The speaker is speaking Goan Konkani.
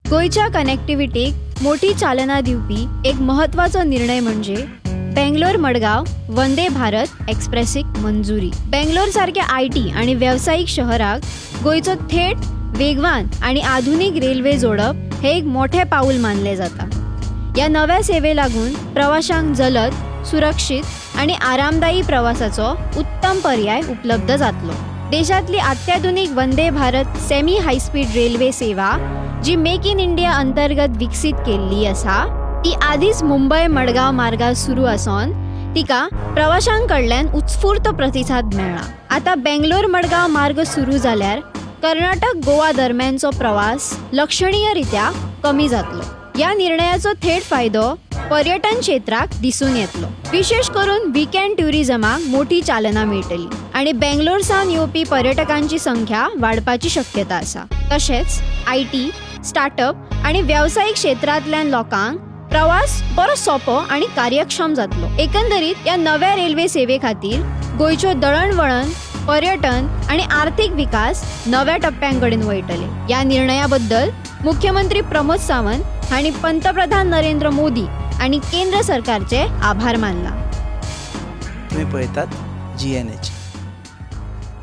गोंयच्या कनेक्टिविटीक मोठी चालना दिवपी एक महत्वाचो निर्णय म्हणजे बेंगलोर मडगांव वंदे भारत एक्सप्रेसीक मंजुरी. बेंगलोर सारक्या IT आनी वेवसायीक शहराक गोंयचो थेट, वेगवान आनी आधुनीक रेल्वे जोडप हे एक मोठें पावूल मानलें जाता. ह्या नव्या सेवे लागून प्रवाशांक जलद, सुरक्षीत आनी आरामदायी प्रवासाचो उत्तम पर्याय उपलब्ध जातलो. देशांतली अत्याधुनीक Vande Bharat semi high speed railway सेवा, जी मेक इन इंडिया अंतर्गत विकसीत केल्ली आसा, ती आदींच मुंबय मडगांव मार्गार सुरू आसून तिका प्रवाशां कडल्यान उत्स्फूर्त प्रतिसाद मेळ्ळा. आतां बेंगलोर मडगांव मार्ग सुरू जाल्यार कर्नाटक गोवा दरम्यानचो प्रवास लक्षणीय रित्या कमी जातलो. ह्या निर्णयाचो थेट फायदो पर्यटन क्षेत्राक दिसून येतलो. विशेश करून विकेंड ट्युरिजमाक मोठी चालना मेळटली आनी बेंगलोर सावन येवपी पर्यटकांची संख्या वाडपाची शक्यता आसा. तशेंच IT, startup आनी वेवसायीक क्षेत्रांतल्यान लोकांक प्रवास बरो सोंपो आनी कार्यक्षम जातलो. एकंदरीत ह्या नव्या रेल्वे सेवे खातीर गोंयच्यो दळणवळण, पर्यटन आनी आर्थीक विकास नव्या टप्प्यां कडेन वयतले. ह्या निर्णया बद्दल मुख्यमंत्री प्रमोद सावंत हांणी पंतप्रधान नरेंद्र मोदी आनी केंद्र सरकारचे आभार मानला. तुम्ही पळयतात जीएनएच.